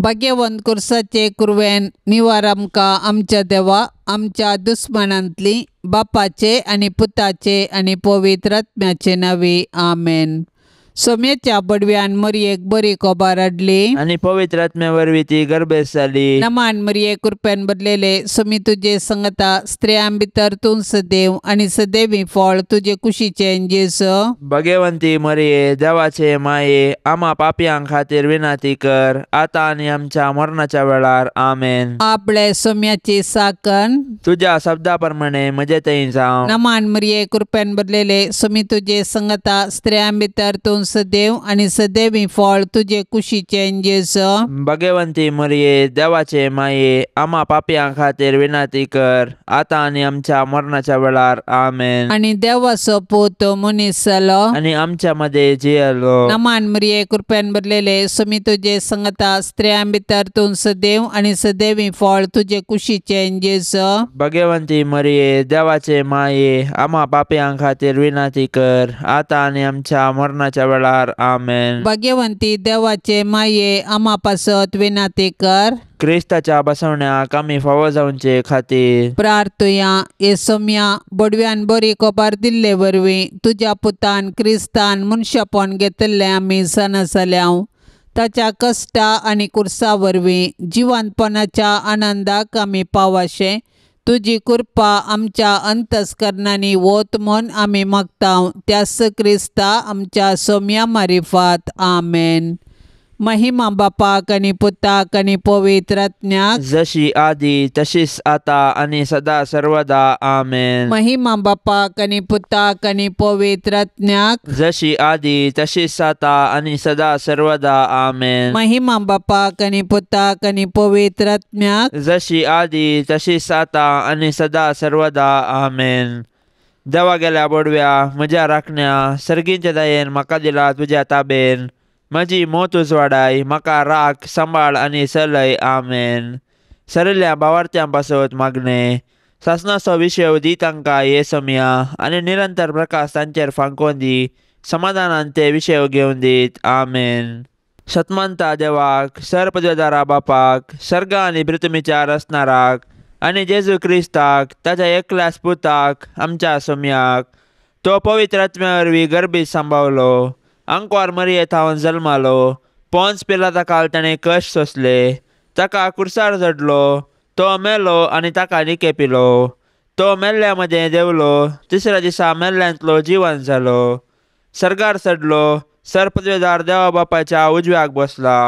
भाग्यवंत कुर्साचे कुरवेन निवार आमकां आमच्या देवा आमच्या दुस्मानांतली बापाचे आनी पुताचे आनी पवित्र आत्म्याचे नांवी आमेन. सोम्याच्या बडव्यान मरयेक बरी कोबार हाडली आनी पवित्र आत्म्या वरवीं ती गर्भेस्त जाली. नमान मरये कृपेन भरलेले सोमी तुजे संगता स्त्रियां भितर तूं सदैव आनी सदैवी फळ तुजे कुशीचें जेजू. भगवंती मरये देवाचे माये आमा पापयां खातीर विनंती कर आतां आनी आमच्या मरणाच्या वेळार आमेन. आपले सोम्याची साकन तुज्या शब्दा प्रमाणे म्हजे थंय जावं. नमान मरये कृपेन भरलेले सोमी तुजे संगता स्त्रियां भितर तूं सदैव आनी सदैवी फळ तुजे कुशीचें जेजू. भगवंती मरये देवाचे माये आमा पापयां खातीर विनंती कर आतां आनी आमच्या मरणाच्या वेळार आमेन. आनी देवाचो पूत मनीस जालो आनी आमच्या मदें जियेलो. नमान मरये कृपेन भरलेले सोमी तुजे संगता स्त्रियां भितर तूं सदैव आनी सदैवी फळ तुजे कुशीचें जेजू. भगवंती मरये देवाचे माये आमा पापयां खातीर विनंती कर आतां आनी आमच्या मरणाच्या वेळार आमेन. भाग्यवंती देवाचे माये आमा पासत विनंती कर. क्रिस्ताच्या बसवण्याक आमी फावो जावचे खातीर प्रार्थुया. हे सोम्या बडव्यान बरी कोबार दिल्ले वरवीं तुज्या पुतान क्रिस्तान मनशापण घेतिल्लें आमी जाणा जाल्याव. ताच्या कश्टा आनी कुर्सा वरवीं जिवंतपणाच्या आनंदाक आमी पावाशें तुजी कृपा आमच्या अंतस्करणांनी वत म्हूण आमी मागता त्याच क्रिस्ता आमच्या सोम्या मारिफात आमेन. महिमा बापाक आनी पुताक आनी पवित्र आत्म्याक जशी आदी तशीच आता आनी सदा सर्वदा आमेन. महिमा बापाक आनी पुताक आनी पवित्र आत्म्याक जशी आदी तशीच आता आनी सदा सर्वदा आमेन. महिमा बापाक आनी पुताक आनी पवित्र आत्म्याक जशी आदी तशीच आता आनी सदा सर्वदा आमेन. देवा गेल्या बोडव्या म्हज्या राखण्या सर्गींच्या दयेन म्हाका दिला तुज्या ताबेन म्हजी मोत उजवाडाय म्हाका राख सांबाळ आनी चलय आमेन. सरिल्ल्या भावार्थ्यां पासत मागणें सासणाचो विशय दी तांकां हे समया आनी निरंतर प्रकाश तांचेर फांकोवन दी समाधानान ते विशय घेवन दीत आमेन. सतमानता देवाक सरपदवेदारा बापाक सर्ग आनी पृथ्वीच्या रचणाराक आनी जेजू क्रिस्ताक ताच्या एकल्याच पुताक आमच्या सोम्याक तो पवित्र आत्म्या वरवीं गर्भीत सांबावलो आंकवार मरये थावन जल्मालो पोन्स पिलाता काल ताणें कश्ट सोंसले ताका कुर्सार चडलो तो मेलो आनी ताका निके पिलो तो मेल्ल्या मदें देंवलो तिसऱ्या दिसा मेल्ल्यांतलो जिवन जालो सर्गार चडलो सरपदवेदार देवा बापाच्या उजव्याक बसला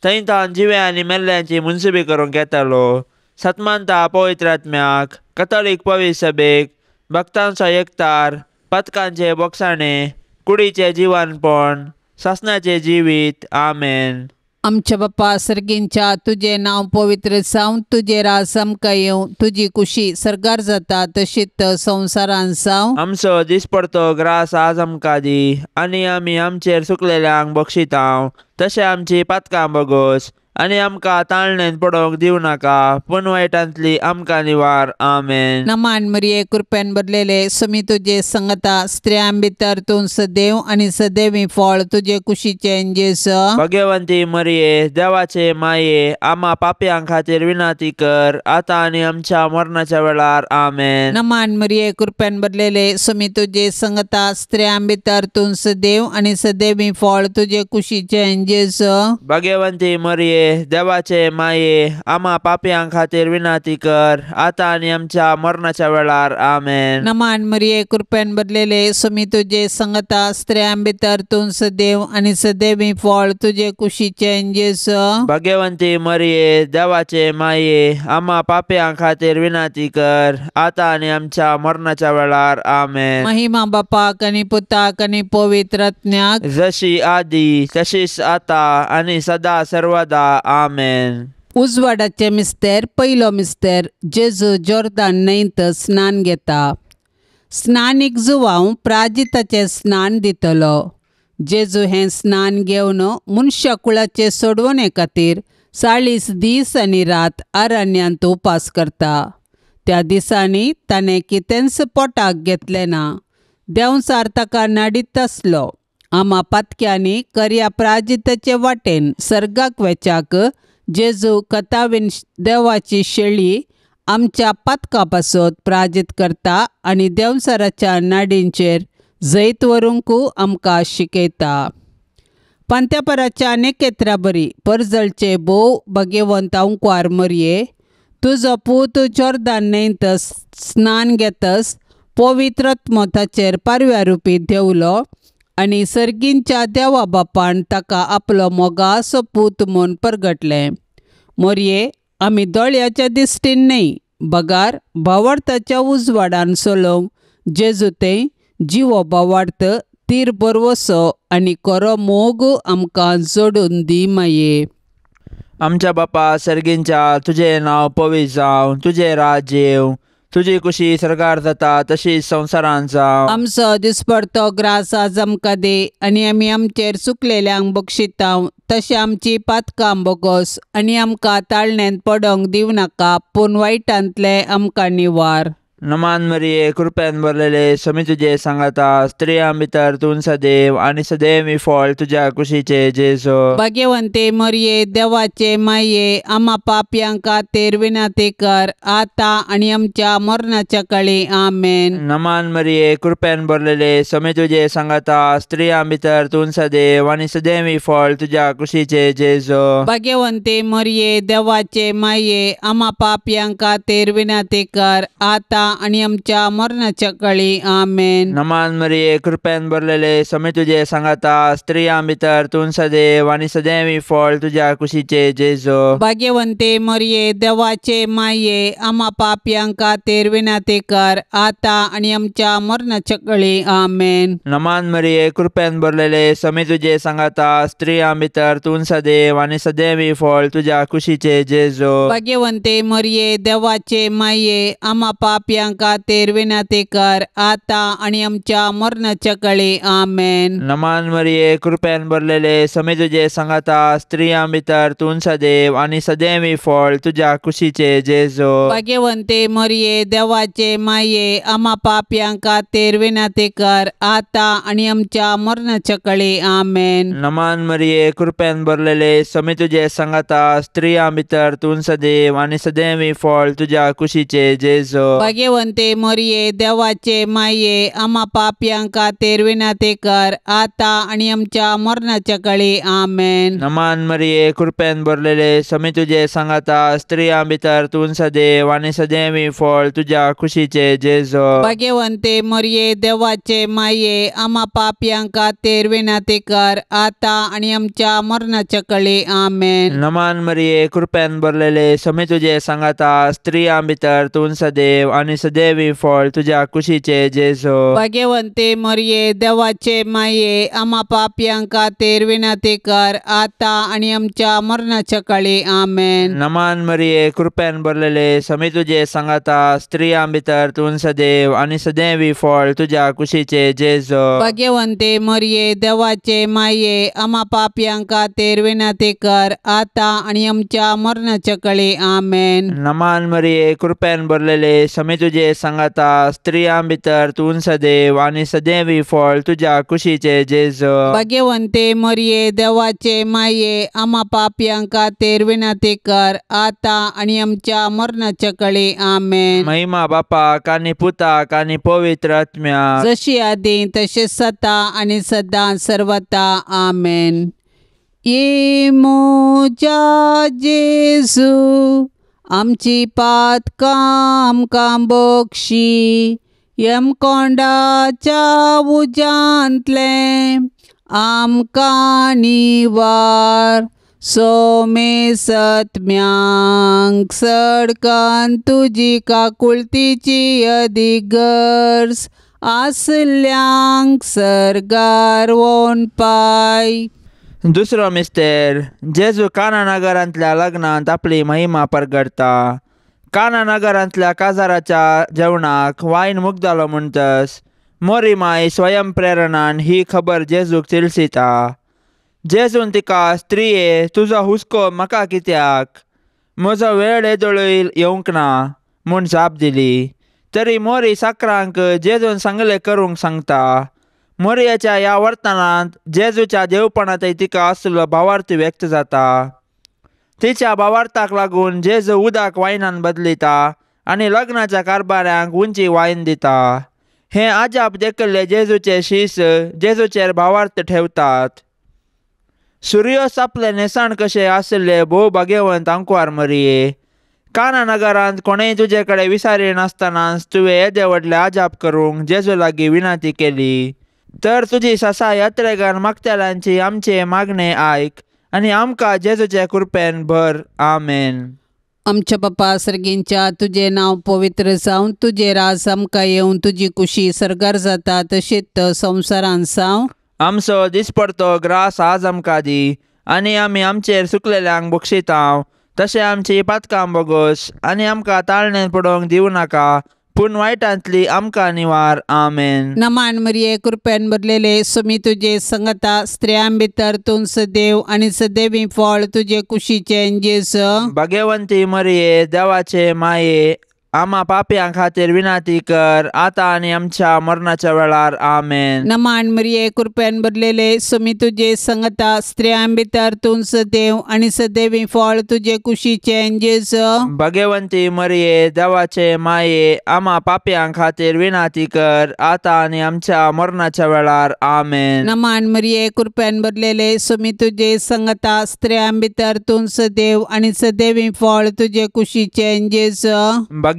थंय तावन जिव्या आनी मेल्ल्यांची मुनसुबी करूंक येतालो. सतमानता पवित्र आत्म्याक कथोलीक पवित्र सभेक भक्तांचो एकतार पथकांचे बोगसाणे कुडीचें जिवनपण सासणाचें जिवीत आमेन. आमच्या बापा सर्गींच्या तुजें नांव पवित्र जावं तुजें राज आमकां येवं तुजी कुशी सर्गार जाता तशीच संवसारान जावं. आमचो दिसपडतो ग्रास आज आमकां दी आनी आमी आमचेर सुकलेल्यांक बक्षितांव तशें आमची पातकां बगोस आनी आमकां ताळणेन पडोवंक दिवं नाका पूण वायटांतली आमकां निवार आमेन. नमान मरये कृपेन भरलेले सोमी तुजे संगता स्त्रियां भितर तूं सदैव आनी सदैवी फळ तुजे कुशीचें जेजू. भगवंती मरये देवाचे माये आमा पापयां खातीर विनंती कर आतां आनी आमच्या मरणाच्या वेळार आमेन. नमान मरये कृपेन भरलेले सोमी तुजे संगता स्त्रियां भितर तूं सदैव आनी सदैवी फळ तुजे कुशीचें जेजू. भगवंती मरये देवाचे माये आमा पापयां खातीर विनंती कर आतां आनी आमच्या मरणाच्या वेळार आमेन. नमान मरये कृपेन भरलेले सोमी तुजे संगता स्त्रियां भितर तूं सदैव आनी सदैवी फळ तुजे कुशीचें जेजू. भगवंती मरये देवाचे माये आमा पापयां खातीर विनंती कर आतां आनी आमच्या मरणाच्या वेळार आमेन. महिमा बापाक आनी पुताक आनी पवित्र आत्म्याक जशी आदी तशीच आतां आनी सदा सर्वदा आमेन. उजवाडाचे मिस्तेर पयलो मिस्तेर जेजू जोर्दान न्हंयत स्नान घेता. स्नानीक जुवांव प्राजिताचें स्नान दितलो. जेजू हें स्नान घेवन मनशा कुळाचे सोडवणे खातीर 40 दीस आनी रात अरण्यांत उपास करता. त्या दिसांनी ताणें कितेंच पोटाक घेतलें ना. देंवचार ताका नाडीत आसलो. आमा पातक्यांनी कर्या प्राजिताचे वाटेन सर्गाक वेच्याक जेजू कथावीन देवाची शेळी आमच्या पातका पासत प्राजीत करता आनी देंवचाराच्या नाडींचेर जैत व्हरूंक आमकां शिकयता. पांत्यापराच्या नेकेत्रा बरी परजळचे भोव भाग्यवंत अंकवार मरये, तुजो पूत जोर्दान न्हंयत स्नान घेतस पवित्र आत्मो ताचेर पारव्या रुपी देंवलो आनी सर्गींच्या देवा बापान ताका आपलो मोगासो पूत म्हूण परगटलें. मोरये, आमी दोळ्याच्या दिश्टीन न्हय बगार भावार्थाच्या उजवाडान चलोवंक जेजू तें जिवो भावार्थ तीर बरवसो आनी खरो मोग आमकां जोडून दी माये. आमच्या बापा सर्गींच्या, तुजें नांव पवित्र जावं, तुजें राज्य येवं, तुजी कुशी सर्गार जाता तशीच संवसारांत जावं. आमचो दिसपडतो ग्रास आज आमकां दी आनी आमी आमचेर चुकलेल्यांक बक्षितां तशें आमची पातकां बोगोस आनी आमकां ताळण्यांत पडोंक दिवं नाका पूण वायटांतलें आमकां निवार. नमान मरिये, कृपेन भरलेले, स्वामी तुजे सांगाता, स्त्रियां भितर तूं सदैव आनी सदैव फळ तुज्या कुशीचे जेजू. भाग्यवंते मरिये, देवाचे माये, आमा पापयां खातीर विनंती कर आतां आनी आमच्या मरणाच्या काळी. आमेन. नमान मरिये, कृपेन भरलेले, स्वामी तुजे सांगाता, स्त्रियां भितर तूं सदैव आनी सदैव फळ तुज्या कुशीचे जेजू. भाग्यवंते मरिये, देवाचे माये, आमा पापयां खातीर विनंती कर आतां आनी आमच्या मरणाच्या काळी. आमेन. नमान मरिये, कृपेन भरलेले, स्वामी तुजे सांगाता, स्त्रियां भितर तूं सदैव आनी सदैव फळ तुज्या कुशीचे जेजू. भाग्यवंते मरिये, देवाचे माये, आमा पापयां खातीर विनंती कर आतां आनी आमच्या मरणाच्या काळी. आमेन. नमान मरिये, कृपेन भरलेले, स्वामी तुजे सांगाता, स्त्रियां भितर तूं सदैव आनी सदैव फळ तुज्या कुशीचे जेजू. भाग्यवंते मरिये, देवाचे माये, आमा पापयां खातीर विनंती कर आतां आनी आमच्या मरणाच्या काळी. आमेन. नमान मरिये, कृपेन भरलेले, स्वामी तुजे सांगाता, स्त्रियां भितर तूं सदैव आनी सदैव फळ तुज्या कुशीचे जेजू. भाग्यवंते मरिये, देवाचे माये, आमा पापयां खातीर विनंती कर आतां आनी आमच्या मरणाच्या काळी. आमेन. नमान मरिये, कृपेन भरलेले, स्वामी तुजे सांगाता, स्त्रियां भितर तूं सदैव आनी सदैव फळ तुज्या कुशीचे जेजू. भाग्यवंते मरिये, देवाचे माये, आमा पापयां खातीर विनंती कर आतां आनी आमच्या मरणाच्या काळी. आमेन. नमान मरिये, कृपेन भरलेले, स्वामी तुजे सांगाता, स्त्रियां भितर तूं सदैव आनी सदैव फळ तुज्या कुशीचे जेजू. भाग्यवंते मरिये, देवाचे माये, आमा पापयां खातीर विनंती कर आतां आनी आमच्या मरणाच्या काळी. आमेन. नमान मरिये, कृपेन भरलेले, स्वामी तुजे सांगाता, स्त्रियां भितर तूं सदैव आनी सदैव फळ तुज्या कुशीचे जेजू. भाग्यवंते मरिये, देवाचे माये, आमा पापयां खातीर विनंती कर आतां आनी आमच्या मरणाच्या काळी. आमेन. नमान मरिये, कृपेन भरलेले, स्वामी तुजे सांगाता, स्त्रियां भितर तूं सदैव आनी सदैव फळ तुज्या कुशीचे जेजू. भाग्यवंते मरिये, देवाचे माये, आमा पापयां खातीर विनंती कर आतां आनी आमच्या मरणाच्या काळी. आमेन. नमान मरिये, कृपेन भरलेले, स्वामी तुजे सांगाता, स्त्रियां भितर तूं सदैव आनी सदैव फळ तुज्या कुशीचे जेजू. भाग्यवंते मरिये, देवाचे माये, आमा पापयां खातीर विनंती कर आतां आनी आमच्या मरणाच्या काळी. आमेन. महिमा बापाक आनी पुताक आनी पवित्र आत्म्याक, जशी आदी तशें सता आनी सदां सर्वता. आमेन. ये म्हज्या जेजू, आमची पातकां आमकां बक्षी, यमकोंडाच्या उज्यांतलें आमकां निवार, सोमे सत्म्यांक सडकान तुजी काकुळतीची अदीक गरज आसल्यांक सर्गार वोन पाय. दुसरो मिस्तेर, जेजू काना नगरांतल्या लग्नांत आपली महिमा परगडता. काना नगरांतल्या काजाराच्या जेवणाक वायन मुगदालो म्हणटस मोरी माय स्वयं प्रेरणान ही खबर जेजूक तिळसिता. जेजून तिका, स्त्रिये, तुजो हुस्को म्हाका कित्याक, म्हजो वेळ येदोळूय येवंक ना म्हूण जाप दिली. तरी मोरी साकरांक जेजून सांगलें करूंक सांगता. मोरयाच्या ह्या वर्तनांत जेजूच्या देवपणांतय तिका आसलो भावार्थ व्यक्त जाता. तिच्या भावार्थाक लागून जेजू उदक वायनान बदलिता आनी लग्नाच्या कारभाऱ्यांक उंची वायन दिता. हें आजाप देखिल्ले जेजूचे शीस जेजूचेर भावार्थ ठेवतात. सुर्योस आपले न्हेसण कशें आशिल्ले भोव भाग्यवंत आंकवार मरिये, काना नगरांत कोणेय तुजे कडेन विसारी नासतनाच तुवें येदे व्हडलें आजाप करूंक जेजू लागीं विनंती केली. तर तुजी ससा यात्रेगान मागतल्यांची आमचे मागणें आयक आनी आमकां जेजूचे कृपेन भर. आमेन. आमच्या बापा सर्गींच्या, तुजें नांव पवित्र जावं, तुजें राज आमकां येवं, तुजी कुशी सर्गार जाता तशीच संवसारांत जावं. आमचो दिसपडतो ग्रास आज आमकां दी आनी आमी आमचेर सुकलेल्यांक बक्षितांव तशें आमची पातकां बोगोस आनी आमकां ताळणेन पडोवंक दिवं नाका, पूण वायटांतली आमकां निवार. आमेन. नमान मरिये, कृपेन भरलेले, सुमी तुजे संगता, स्त्रियां भितर तूं सदैव आनी सदैवी फळ तुजे कुशीचें जेजू. भाग्यवंती मरिये, देवाचे माये, आमा पापयां खातीर विनंती कर आतां आनी आमच्या मरणाच्या वेळार. आमेन. नमान मरिये, कृपेन भरलेले, सुमी तुजे संगता, स्त्रियां भितर तूं सदैव आनी सदैवी फळ तुजे कुशीचें जेजू. भाग्यवंती मरिये, देवाचे माये, आमा पापयां खातीर विनंती कर आतां आनी आमच्या मरणाच्या वेळार. आमेन. नमान मरिये, कृपेन भरलेले, सुमी तुजे संगता, स्त्रियां भितर तूं सदैव आनी सदैवी फळ तुजे कुशीचें जेजू.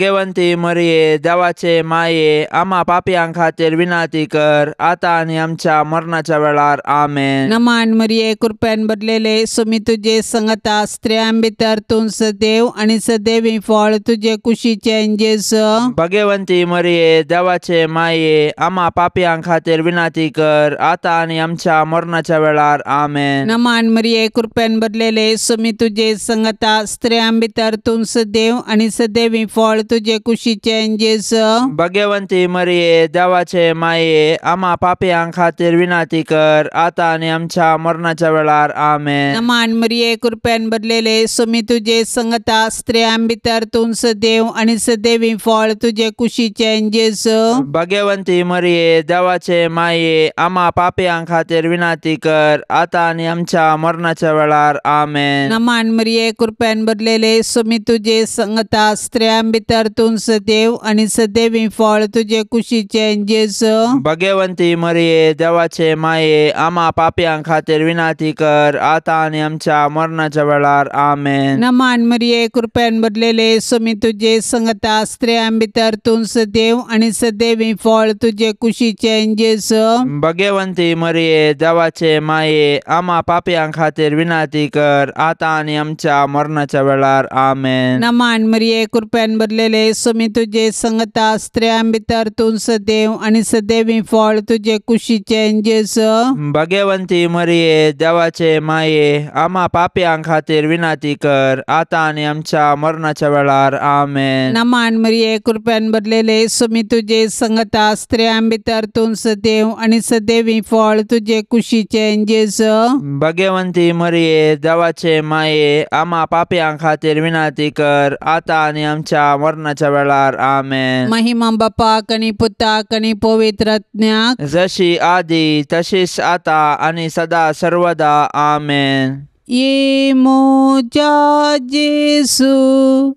भाग्यवंती मरिये, देवाचे माये, आमा पापयां खातीर विनंती कर आतां आनी आमच्या मरणाच्या वेळार. आमेन. नमान मरिये, कृपेन भरलेले, सुमी तुजे संगता, स्त्रियां भितर तूं सदैव आनी सदैवी फळ तुजे कुशीचें जेजू. भाग्यवंती मरिये, देवाचे माये, आमा पापयां खातीर विनंती कर आतां आनी आमच्या मरणाच्या वेळार. आमेन. नमान मरिये, कृपेन भरलेले, सुमी तुजे संगता, स्त्रियां भितर तूं सदैव आनी सदैवी फळ तुजे कुशीचें जेजू. भाग्यवंती मरिये, देवाचे माये, आमा पापयां खातीर विनंती कर आतां आनी आमच्या मरणाच्या वेळार. आमेन. नमान मरिये, कृपेन भरलेले, सुमी तुजे संगता, स्त्रियां भितर तूं सदैव आनी सदैवी फळ तुजे कुशीचें जेजू. भाग्यवंती मरिये, देवाचे माये, आमा पापयां खातीर विनंती कर आतां आनी आमच्या मरणाच्या वेळार. आमेन. नमान मरिये, कृपेन भरलेले, सुमी तुजे संगता, स्त्रियां भितर तूं सदैव आनी सदैवी फळ तुजे कुशीचें जेजू. भाग्यवंती मरिये, देवाचे माये, आमा पापयां खातीर विनंती कर आतां आनी आमच्या मरणाच्या वेळार. आमेन. नमान मरिये, कृपेन भरलेले, सुमी तुजे संगता, स्त्रियां भितर तूं सदैव आनी सदैवी फळ तुजे कुशीचें जेजू. भाग्यवंती मरिये, देवाचे माये, आमा पापयां खातीर विनंती कर आतां आनी आमच्या मरणाच्या वेळार. आमेन. नमान मरिये, कृपेन भरलेले, सुमी तुजे संगता, स्त्रियां भितर तूं सदैव आनी सदैवी फळ तुजे कुशीचें जेजू. भाग्यवंती मरिये, देवाचे माये, आमा पापयां खातीर विनंती कर आतां आनी आमच्या मरणाच्या वेळार. आमेन. नमान मरिये, कृपेन भरलेले, सुमी तुजे संगता, स्त्रियां भितर तूं सदैव आनी सदैवी फळ तुजे कुशीचें जेजू. भाग्यवंती मरिये, देवाचे माये, आमा पापयां खातीर विनंती कर आतां आनी आमच्या मरणाच्या वेळार. आमेन. महिमा बापाक आनी पुताक आनी पवित्र आत्म्याक, जशी आदी तशीच आतां आनी सदा सर्वदा. आमेन. ये म्हज्या जेजू,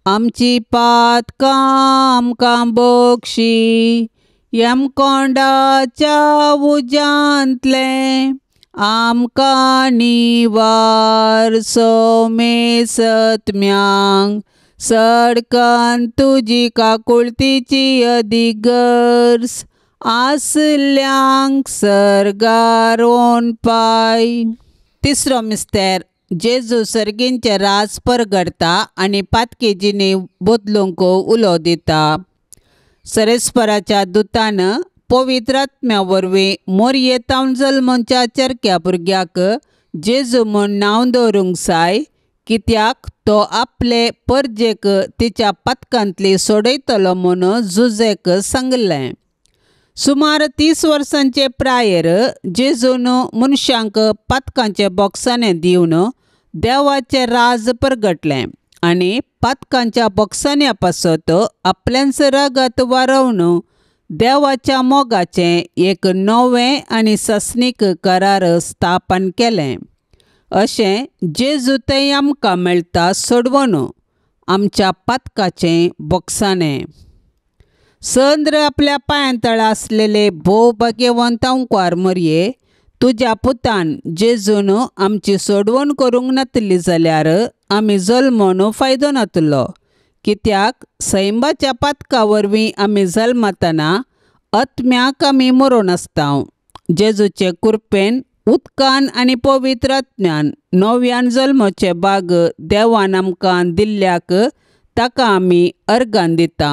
आमची पातकां आमकां बक्षी, यमकोंडाच्या उज्यांतलें आमकां निवार. सोमे सत्म्यांक सडकन तुजी काकुळतीची अदीक गरज आसल्यांक सर्गार पाय. तिसरो मिस्तेर, जेजू सर्गींचें राज परगडता आनी पातकी जिणी बदलूंक उलो दिता. सरेस्पराच्या दुतान पवित्र आत्म्या वरवीं मोरयेतावन जल्मच्या चरक्या भुरग्याक जेजू म्हूण नांव दवरूंक जाय, कित्याक तो आपले परजेक तिच्या पातकांतली सोडयतलो म्हूण जुजेक सांगलें. सुमार 30 वर्सांचे प्रायेर जेजून मनशांक पातकांचे बोक्साने दिवन देवाचें राज परगटलें आनी पातकांच्या बोक्सान्या पासत आपल्यांच रगत वारोवन देवाच्या मोगाचें एक नवें आनी सासणीक करार स्थापन केलें. अशें जेजू थंय आमकां मेळटा सोडवण आमच्या पातकाचें बोगसाणें. संद्र आपल्या पांयां तळा आसलेले भोव भाग्यवंत अंकवार मरये तुज्या पुतान जेजून आमची सोडवण करूंक नातली जाल्यार आमी जल्मून फायदो नातलो. कित्याक सैमाच्या पातका वरवीं आमी जल्मतना आत्म्याक आमी मरोन आसता. जेजूचे कृपेन उदकान आनी पवित्र आत्म्यान नव्यान जल्माचे बाग देवान आमकां दिल्ल्याक ताका आमी अर्गान दिता.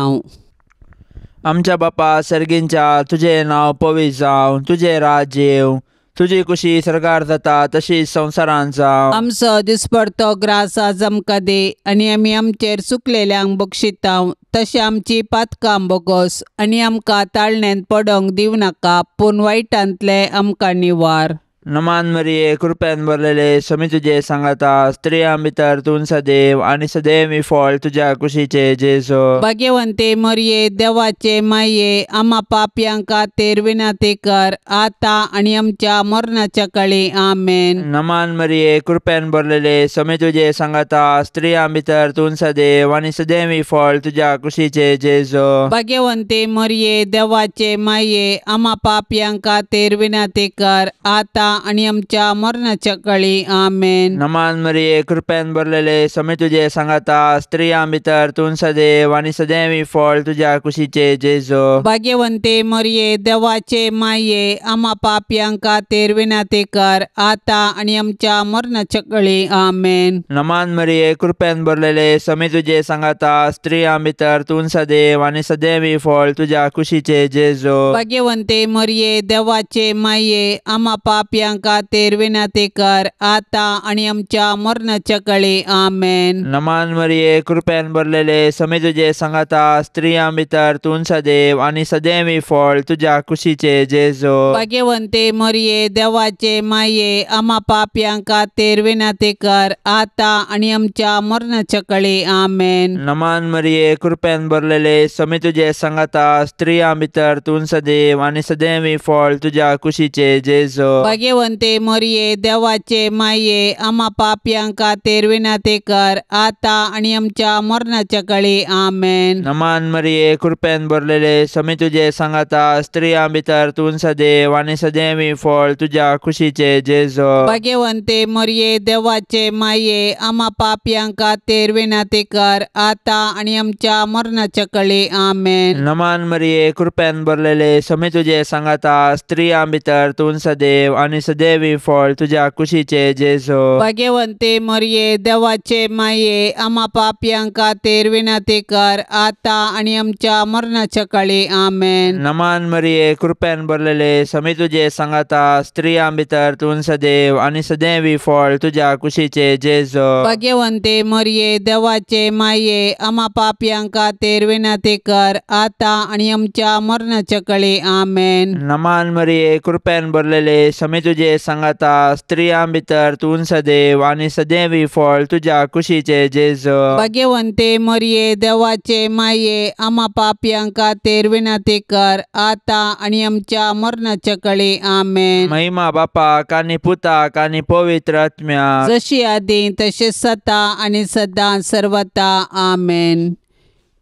आमच्या बापा सर्गींच्या तुजें नांव पवित्र जावं, तुजें राज्य येवं, तुजी कुशी सरकार जाता तशीच संवसारांत जावं. आमचो दिसपडतो ग्रास आज आमकां दी आनी आमी आमचेर चुकलेल्यांक बक्षिता तशें आमची पातकां बोगोस आनी आमकां ताळण्यांत पडोंक दिवं नाका पूण वायटांतलें आमकां निवार. नमान मरिये कृपेन भरलेले समी तुजे सांगाता, स्त्रियां भितर तूं सदैव आनी सदैव फळ तुज्या कुशीचे जेजू. भाग्यवंते मरिये देवाचे माये आमा पापयांक खातीर विनंती कर आतां आनी आमच्या मरणाच्या काळी. आमेन. नमान मरिये कृपेन भरलेले समी तुजे सांगाता, स्त्रियां भितर तूं सदैव आनी सदैव फळ तुज्या कुशीचे जेजू. भाग्यवंते मरिये देवाचे माये आमा पापयांक खातीर विनंती कर आतां आनी आमच्या मरणाच्या काळी. आमेन. नमान मरिये कृपेन भरलेले समी तुजे सांगाता, स्त्रियां भितर तूं सदैव आनी सदैव फळ तुज्या कुशीचे जेजू. भाग्यवंते मरिये देवाचे माये आमा पापयांक खातीर विनंती कर आतां आनी आमच्या मरणाच्या काळी. आमेन. नमान मरिये कृपेन भरलेले समी तुजे सांगाता, स्त्रियां भितर तूं सदैव आनी सदैव फळ तुज्या कुशीचे जेजू. भाग्यवंते मरिये देवाचे माये आमा पापयांक खातीर विनंती कर आतां आनी आमच्या मरणाच्या काळी. आमेन. नमान मरिये कृपेन भरलेले समी तुजे सांगाता, स्त्रियां भितर तूं सदैव आनी सदैव फळ तुज्या कुशीचे जेजू. भाग्यवंते मरिये देवाचे माये आमा पापयांक खातीर विनंती कर आतां आनी आमच्या मरणाच्या काळी. आमेन. नमान मरिये कृपेन भरलेले समी तुजे सांगाता, स्त्रियां भितर तूं सदैव आनी सदैव फळ तुज्या कुशीचे जेजू. भाग्यवंते मरिये देवाचे माये आमा पापयांक खातीर विनंती कर आतां आनी आमच्या मरणाच्या काळी. आमेन. नमान मरिये कृपेन भरलेले समी तुजे सांगाता, स्त्रियां भितर तूं सदैव आनी सदैव फळ तुज्या कुशीचे जेजू. भाग्यवंते मरिये देवाचे माये आमा पापयांक खातीर विनंती कर आतां आनी आमच्या मरणाच्या काळी. आमेन. नमान मरिये कृपेन भरलेले समी तुजे सांगाता, स्त्रियां भितर तूं सदैव आनी सदैव फळ तुज्या कुशीचे जेजू. भाग्यवंते मरिये देवाचे माये आमा पापयांक खातीर विनंती कर आतां आनी आमच्या मरणाच्या काळी. आमेन. नमान मरिये कृपेन भरलेले समी तुजे सांगाता, स्त्रियां भितर तूं सदैव आनी सदैव फळ तुज्या कुशीचे जेजू. भाग्यवंते मरिये देवाचे माये आमा पापयांक खातीर विनंती कर आतां आनी आमच्या मरणाच्या काळी. आमेन. नमान मरिये कृपेन भरलेले समी तुजे सांगाता, स्त्रियां भितर तूं सदैव आनी सदैव फळ तुज्या कुशीचे जेजू. भाग्यवंते मरिये देवाचे माये आमा पापयांक खातीर विनंती कर आतां आनी आमच्या मरणाच्या काळी. आमेन. महिमा बापाक आनी पुताक आनी पवित्र आत्म्याक, जशी आदी तशें सता आनी सदां सर्वता. आमेन.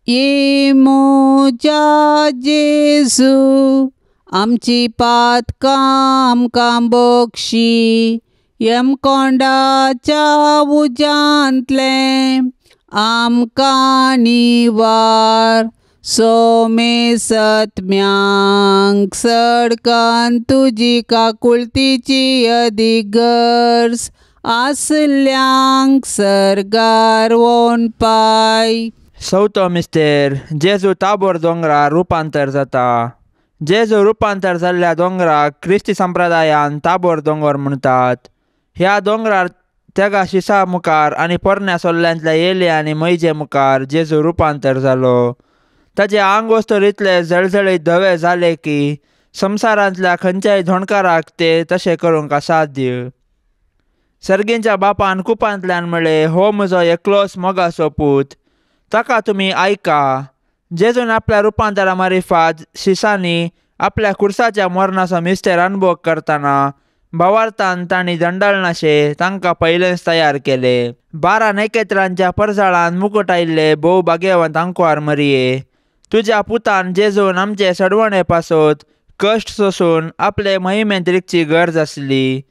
ये म्हज्या जेजू आमची पातकां आमकां बक्षी, यमकोंडाच्या उज्यांतलें आमकां निवार, सोमे सत्म्यांक सडकान तुजी काकुळतीची अदीक गरज आसल्यांक सर्गार वोन पाय. चवथो मिस्तेर जेजू ताबोर दोंगरार रुपांतर जाता. जेजू रुपांतर जाल्ल्या दोंगराक क्रिस्ती संप्रदायान ताबोर दोंगर म्हणटात. ह्या दोंगरार तेगा शिसा मुखार आनी पोरण्या सोल्ल्यांतल्या येले आनी मैजे मुखार जेजू रुपांतर जालो. ताचे आंग वस्तूर इतले जळजळीत धवे जाले की संवसारांतल्या खंयच्याय धोणकाराक ते तशें करूंक असाध्य. सर्गींच्या बापान कुपांतल्यान म्हळें, हो म्हजो एकलोच मोगाचो पूत, ताका तुमी आयका. जेजून आपल्या रुपांतरा मारिफात शिसांनी आपल्या कुर्साच्या मरणाचो मिस्तेर अनुभव करतना भावार्थान तांणी दंडाळनाशे तांकां पयलेंच तयार केले. 12 नखेत्रांच्या परसाळान मुकूट आयिल्ले भोव भाग्यवंत आंकवार मरिये, तुज्या पुतान जेजून आमचे सडवणे पासत कश्ट सोसून आपले महिमेंत रिगची गरज आसली.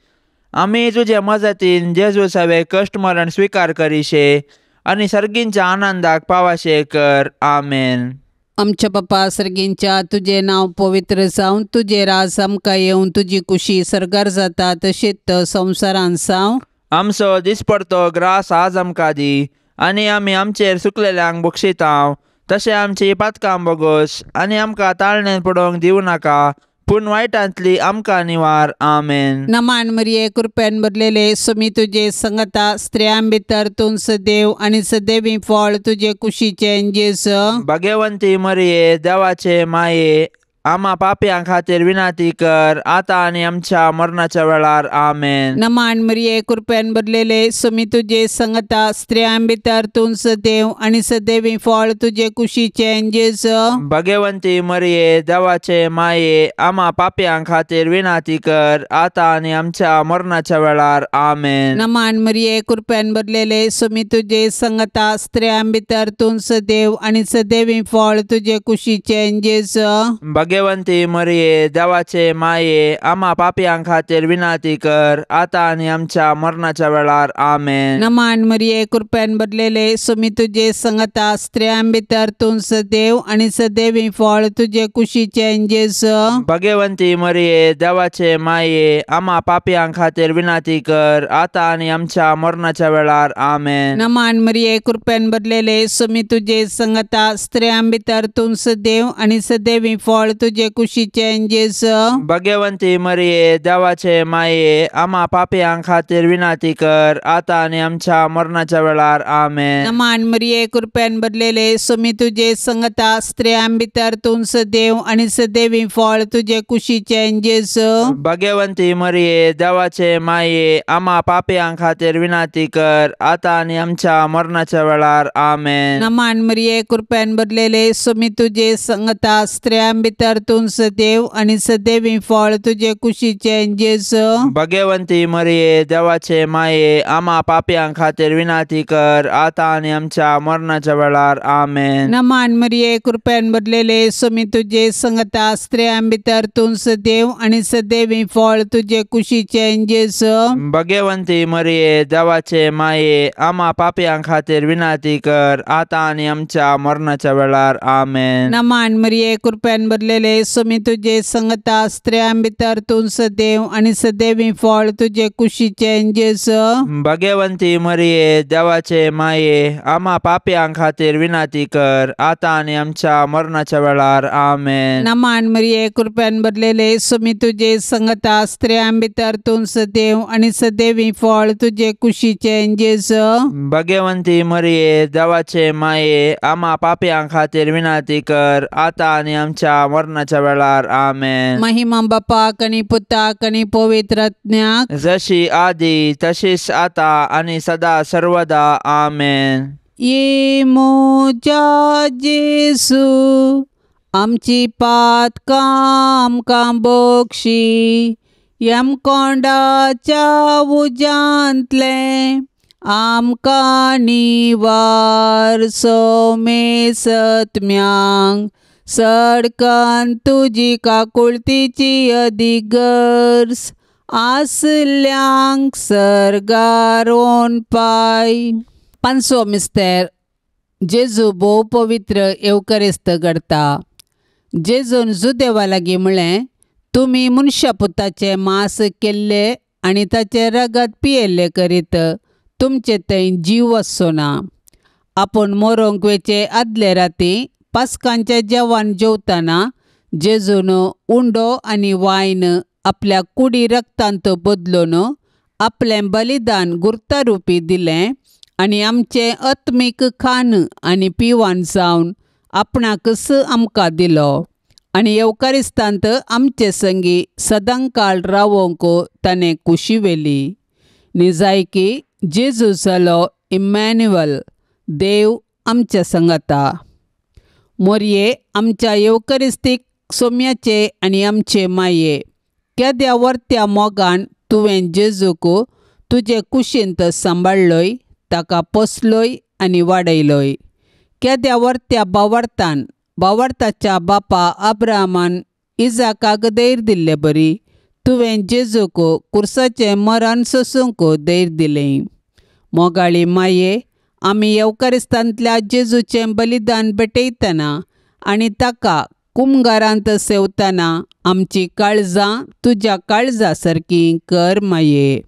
आमी तुजे मजतीन जेजू सवे कश्ट मरण स्विकार करीशे आनी सर्गींच्या आनंदाक पावाशे कर. आमेन. आमच्या बापा सर्गींच्या, तुजें नांव पवित्र जावं, तुजें राज आमकां येवं, तुजी कुशी सर्गार जाता तशीच संवसारान जावं. आमचो दिसपडतो ग्रास आज आमकां दी आनी आमी आमचेर सुकलेल्यांक बक्षितांव तशें आमची पातकां बोगोस आनी आमकां ताळणेन पडोवंक दिवं नाका, पूण वायटांतली आमकां निवार. आमेन. नमान मरिये, कृपेन भरलेले, सुमी तुजे संगता, स्त्रियां भितर तूं सदैव आनी सदैवी फळ तुजे कुशीचें जेजू. भाग्यवंती मरिये, देवाचे माये, आमा पापयां खातीर विनंती कर आतां आनी आमच्या मरणाच्या वेळार. आमेन. नमान मरिये, कृपेन भरलेले, सुमी तुजे संगता, स्त्रियां भितर तूं सदैव आनी सदैवी फळ तुजे कुशीचें जेजू. भाग्यवंती मरिये, देवाचे माये, आमा पापयां खातीर विनंती कर आतां आनी आमच्या मरणाच्या वेळार. आमेन. नमान मरिये, कृपेन भरलेले, सुमी तुजे संगता, स्त्रियां भितर तूं सदैव आनी सदैवी फळ तुजे कुशीचें जेजू. भाग्यवंती मरिये, देवाचे माये, आमा पापयां खातीर विनंती कर आतां आनी आमच्या मरणाच्या वेळार. आमेन. नमान मरिये, कृपेन भरलेले, सुमी तुजे संगता, स्त्रियां भितर तूं सदैव आनी सदैवी फळ तुजे कुशीचें जेजू. भाग्यवंती मरिये, देवाचे माये, आमा पापयां खातीर विनंती कर आतां आनी आमच्या मरणाच्या वेळार. आमेन. नमान मरिये, कृपेन भरलेले, सुमी तुजे संगता, स्त्रियां भितर तूं सदैव आनी सदैवी फळ तुजे कुशीचें जेजू. भाग्यवंती मरिये, देवाचे माये, आमा पापयां खातीर विनंती कर आतां आनी आमच्या मरणाच्या वेळार. आमेन. नमान मरिये, कृपेन भरलेले, सुमी तुजे संगता, स्त्रियां भितर तूं सदैव आनी सदैवी फळ तुजे कुशीचें जेजू. भाग्यवंती मरिये, देवाचे माये, आमा पापयां खातीर विनंती कर आतां आनी आमच्या मरणाच्या वेळार. आमेन. नमान मरिये, कृपेन भरलेले, सुमी तुजे संगता, स्त्रियां भितर तूं सदैव आनी सदैवी फळ तुजे कुशीचें जेजू. भाग्यवंती मरिये, देवाचे माये, आमा पापयां खातीर विनंती कर आतां आनी आमच्या मरणाच्या वेळार. आमेन. नमान मरिये, कृपेन भरलेले, सुमी तुजे संगता, स्त्रियां भितर तूं सदैव आनी सदैवी फळ तुजे कुशीचें जेजू. भाग्यवंती मरिये, देवाचे माये, आमा पापयां खातीर विनंती कर आतां आनी आमच्या मरणाच्या वेळार. आमेन. नमान मरिये, कृपेन भरलेले, सुमी तुजे संगता, स्त्रियां भितर तूं सदैव आनी सदैवी फळ तुजे कुशीचें जेजू. भाग्यवंती मरिये, देवाचे माये, आमा पापयां खातीर विनंती कर आतां आनी आमच्या मरणाच्या वेळार. आमेन. नमान मरिये, कृपेन भरलेले, सुमी तुजे संगता, स्त्रियां भितर तूं सदैव आनी सदैवी फळ तुजे कुशीचें जेजू. भाग्यवंती मरिये, देवाचे माये, आमा पापयां खातीर विनंती कर आतां आनी आमच्या मरणाच्या वेळार. आमेन. महिमा बापाक आनी पुताक आनी पवित्र आत्म्याक, जशी आदी तशीच आता आनी सदा सर्वदा. आमेन. ये म्हज्या जेजू, आमची पातकां आमकां बक्षी, यमकोंडाच्या उज्यांतलें आमकां निवार. सोमेसत्म्यांक सडकन तुजी काकुळतीची अदीक गरज आसल्यांक सर्गार पाय. पांचवो मिस्तेर, जेजू भोव पवित्र येवकरेस्त घडता. जेजून जुदेवा लागीं म्हळें, तुमी मनशा पुताचें मांस केल्लें आनी ताचें रगत पियेल्लें करीत तुमचे थंय जीव आसचो ना. आपूण मरोंक वेचे आदले राती पास्कांचें जेवण जेवतना जेजून उंडो आनी वायन आपल्या कुडी रक्तांत बदलून आपलें बलिदान गुर्तारुपी दिलें आनी आमचें आत्मीक खाण आनी पिवान जावन आपणाकच आमकां दिलो आनी येवकारिस्तांत आमचे संगी सदांकाळ रावोंक ताणें कुशी व्हेली. निजायकी जेजू जालो इमॅन्युअल, देव आमच्या संगाता. मोरये आमच्या येवकरिस्तीक सोम्याचे आनी आमचे माये केद्या वर्त्या मोगान तुवें जेजूक तुजे कुशींत सांबाळ्ळोय, ताका पोसलोय आनी वाडयलोय. केद्या वर्त्या बावर्थान बावर्थाच्या बापा अब्राहमान इजाकाक धैर्य दिल्ले बरी तुवें जेजूक कुर्साचें मरण सोसूंक धैर्य दिलें. मोगाळी माये, आमी येवकारिस्तांतल्या जेजूचें बलिदान भेटयतना आनी ताका कुमगारांत सेवतना आमची काळजां तुज्या काळजा सारकी कर माये.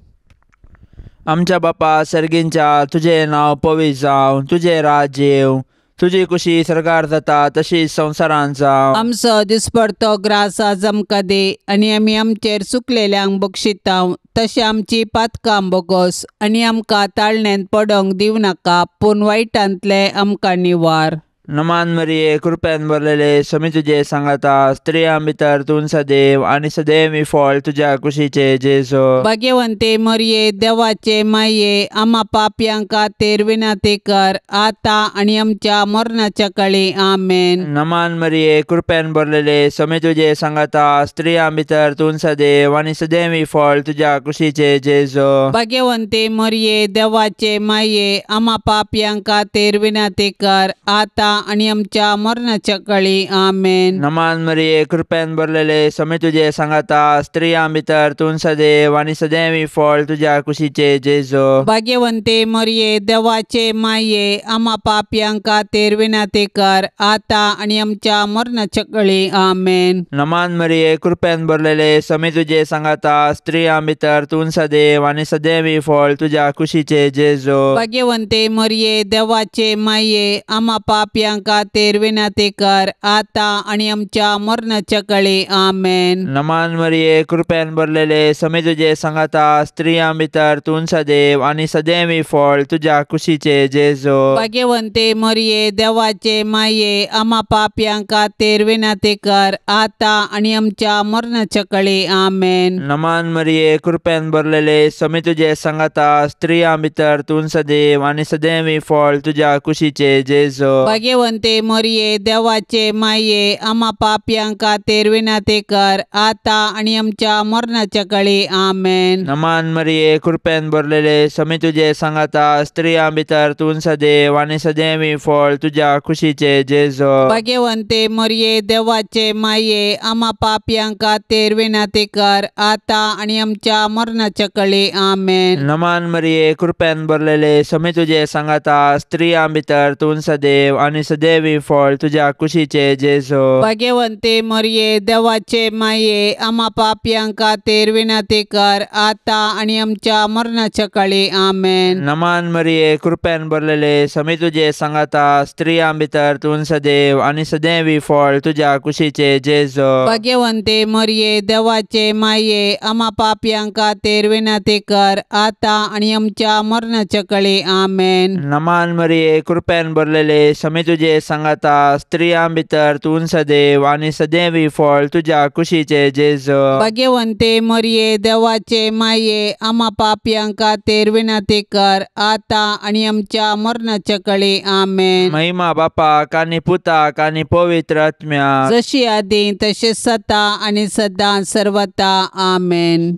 आमच्या बापा सर्गींच्या, तुजें नांव पवित्र जावं, तुजें राज्य येवं, तुजी कुशी सरकार जाता तशी संवसारांत जावं. आमचो दिसपडतो ग्रास आज आमकां दी आनी आमी आमचेर चुकलेल्यांक बक्षितांव तशें आमची पातकां बोगोस आनी आमकां ताळण्यांत पडोंक दिवं नाका, पूण वायटांतलें आमकां निवार. नमान मरिये, कृपेन भरलेले, समी तुजे सांगाता, स्त्रियां भितर तूं सदैव आनी सदैव फळ तुज्या कुशीचे जेजू. भाग्यवंते मरिये, देवाचे माये, आमा पापयां खातीर विनंती कर आतां आनी आमच्या मरणाच्या काळी. आमेन. नमान मरिये, कृपेन भरलेले, समी तुजे सांगाता, स्त्रियां भितर तूं सदैव आनी सदैव फळ तुज्या कुशीचे जेजू. भाग्यवंते मरिये, देवाचे माये, आमा पापयां खातीर विनंती कर आतां आनी आमच्या मरणाच्या काळी. आमेन. नमान मरिये, कृपेन भरलेले, समी तुजे सांगाता, स्त्रियां भितर तूं सदैव आनी सदैव फळ तुज्या कुशीचे जेजू. भाग्यवंते मरिये, देवाचे माये, आमा पापयां खातीर विनंती कर आतां आनी आमच्या मरणाच्या काळी. आमेन. नमान मरिये, कृपेन भरलेले, समी तुजे सांगाता, स्त्रियां भितर तूं सदैव आनी सदैव फळ तुज्या कुशीचे जेजू. भाग्यवंते मरिये, देवाचे माये, आमा पापयां खातीर विनंती कर आतां आनी आमच्या मरणाच्या काळी. आमेन. नमान मरिये, कृपेन भरलेले, समी तुजे सांगाता, स्त्रियां भितर तूं सदैव आनी सदैव फळ तुज्या कुशीचे जेजू. भाग्यवंते मरिये, देवाचे माये, आमा पापयां खातीर विनंती कर आतां आनी आमच्या मरणाच्या काळी. आमेन. नमान मरिये, कृपेन भरलेले, समी तुजे सांगाता, स्त्रियां भितर तूं सदैव आनी सदैव फळ तुज्या कुशीचे जेजू. भाग्यवंते मरिये, देवाचे माये, आमा पापयां खातीर विनंती कर आतां आनी आमच्या मरणाच्या काळी. आमेन. नमान मरिये, कृपेन भरलेले, समी तुजे सांगाता, स्त्रियां भितर तूं सदैव आनी सदैव फळ तुज्या कुशीचे जेजू. भाग्यवंते मरिये, देवाचे माये, आमा पापयां खातीर विनंती कर आतां आनी आमच्या मरणाच्या काळी. आमेन. नमान मरिये, कृपेन भरलेले, समी तुजे सांगाता, स्त्रियां भितर तूं सदैव आनी सदैव फळ तुज्या कुशीचे जेजू. भाग्यवंते मरिये, देवाचे माये, आमा पापयां खातीर विनंती कर आतां आनी आमच्या मरणाच्या काळी. आमेन. नमान मरिये, कृपेन भरलेले, समी तुजे सांगाता, स्त्रियां भितर तूं सदैव आनी सदैव फळ तुज्या कुशीचे जेजू. भाग्यवंते मरिये, देवाचे माये, आमा पापयां खातीर विनंती कर आतां आनी आमच्या मरणाच्या काळी. आमेन. नमान मरिये, कृपेन भरलेले, समी तुजे सांगाता, स्त्रियां भितर तूं सदैव आनी सदैव फळ तुज्या कुशीचे जेजू. भाग्यवंते मरिये, देवाचे माये, आमा पापयां खातीर विनंती कर आतां आनी आमच्या मरणाच्या काळी. आमेन. महिमा बापाक आनी पुताक आनी पवित्र आत्म्याक, जशी आदी तशें सता आनी सदां सर्वता. आमेन.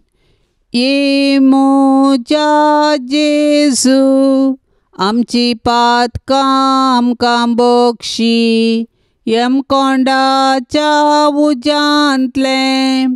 ये म्हज्या जेजू, आमची पातकां आमकां बक्षी, यमकोंडाच्या उज्यांतलें